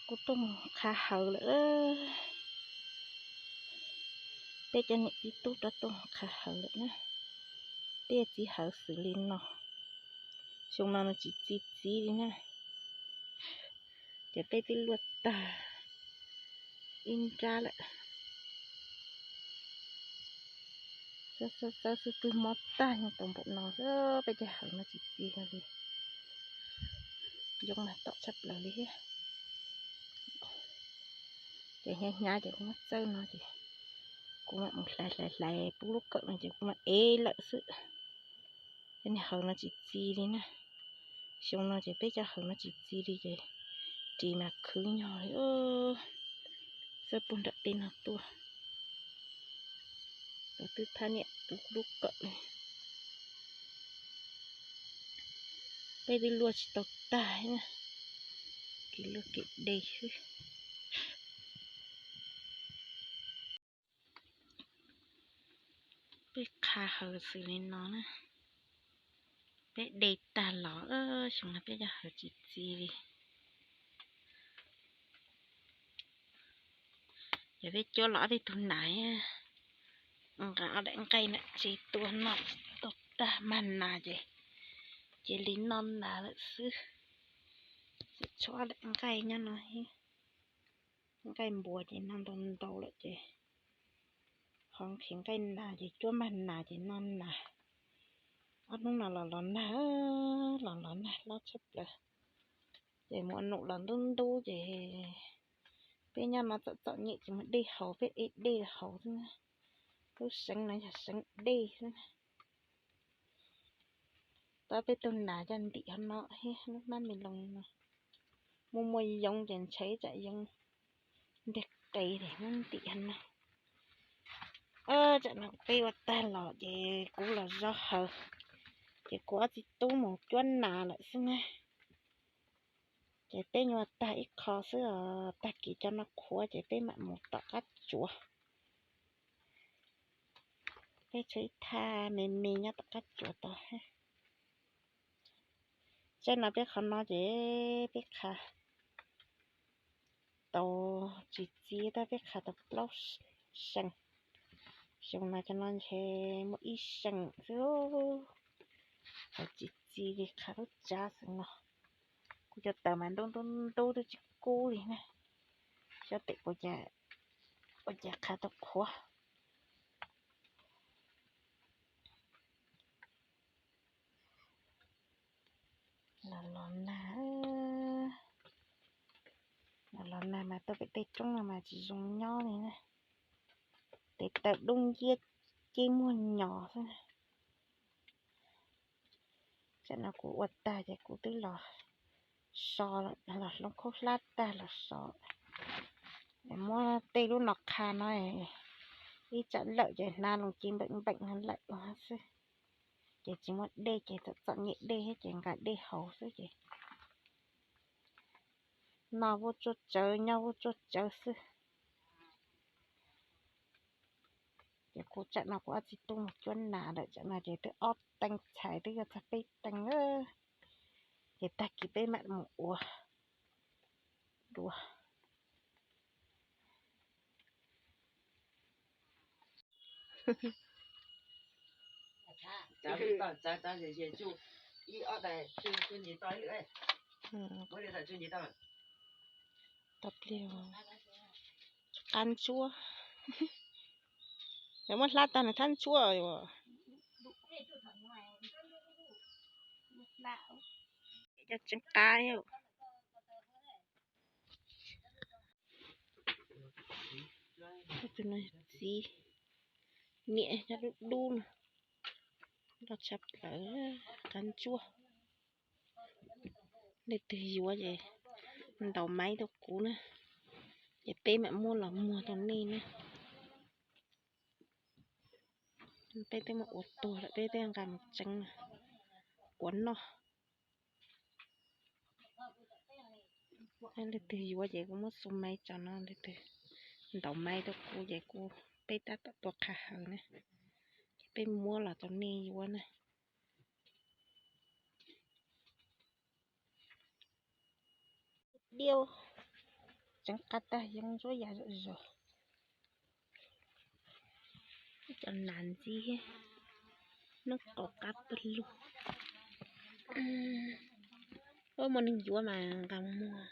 Kuv tuaj mus qha hawv lawm. Peb cov niam txiv tub rov tuaj mus qha hawv lawm na. Peb txiv hawv xws li no. Xyoo no no tsis txi txiv li na. Ces peb twb luaj tag ib nrab lawm. Xawb xawb xwb twb mob tag nyob tau npaum no xwb, peb cov hawv no tsis txi li. Yoov mas tom tshaj plaws li thiab. Ces hnyav hnyav ces kuv muab txawb no ces kuv mam mus hlais hlais hlais pub lub kawm no ces kuv mam ev lawm xwb. Cov niag hawv no tsis txi li na. Xyoo no ces peb cov hawv no tsis txi li ces ris mas khwv nyog li. Xawb puag nram tej no tuaj. Tus twb thab niam tus lub kawm li. Peb twb luaj tsis tau tag na. Kev luaj kev de xwb. Peb qha hawv xws li no na. Peb de tag los xyoo no peb cov hawv tsis txi li. Yog peb cuab los ob peb tug nas, nqa ob daim nqaij na tsis tua noj, tua tag mag nas ces cia li noj nas lawm xwb. Tshuav ob daim nqaij nyob no, nqaij npua ces noj ntau ntau lawm ces ho nqhis nqaij nas ces cuab mag nas ces noj nas. Ob hnub no los los nag, los los nag hlob tshaj plaws. Ces mus ua num los ntub ntub ces peb nyob no txom txom nyem ces mus dej haus, peb ev dej haus xwb na. Lub seev no yog seev dej xwb na. Tab peb tug nas coj ntim hov no thiab lub hnab me loos no. Muaj muaj yoov ces ntshe tsam yoov ntiag qis es muab ntim hov no. Tsam no peb ua tag los ces kuv los zov hawv, ces kuv ob txiv tub mus cuab nas lawm xwb na. Ces peb nyuam tag ib qho xwb os, tag kis cov no qhuav ces peb mam mus tom qab tsuav. Peb tshuav ib thaj me me nyob tom qab tsuav tod. Tsaib no peb qhov no ces peb qha tau tsis txi tab peb qha tau plaub seem. Xyoo no cov no ntshe muaj ib seem xwb, qha tsis txi li qha lub tsav xwb no. Kuv cov taws mas ntub ntub ntub twb tsis kub li na. Xyov tes ua cas qha tau qhuav. Los los nag, los los nag mas tuaj pem tej roob no mas tsis zoo nyob li na. Tes taw dub nciab ceb muag nyos xwb. Tsam no kuv ua tag ces kuv twb los so, los hloov khaub hlab tag los so. Muab tej lub no qha no, ib tsam lawm ces hnav loo ci npeem npeem no lawm xwb. Ces tsis muaj dej ces txom txom nyem dej thiab ces nqa dej haus xwb ces noj vuj tsuaj tsawv nyob vuj tsuaj tsawv xwb. Ces kuv tsam no kuv ob txiv tub mus cuab nas lawm, tsam no ces twb ob teev txhais twb yuav txog peb teev. Ces tag kis peb mam mus ua dua. Tau pliag, qab ntsuab. Yog muab hlab tag nws thab ntsuab os. Cov tseem qab. Tus no txiv niam cov dub dub no, loj tshaj plaws, qab ntsuab. Leej twg yuav ces ntaus maib rau kuv na, ces peb mam muab los muag rau nej na. Peb twb muab ua tuag lawm, peb twb nqa mus tseev kuv noj. Leej twg yuav ces kuv muab xu maiv tso no, leej twg ntaus maiv rau kuv ces kuv, peb tab tom tuaj qha hawv na, ces peb muab los rau nej yuav na. Diau. tseev qab tag yeeb ntsuab ya zom zaws. Cov nas ntxiv, noj qab pawg lug. Ua muaj neeg yuav mas nqa muag.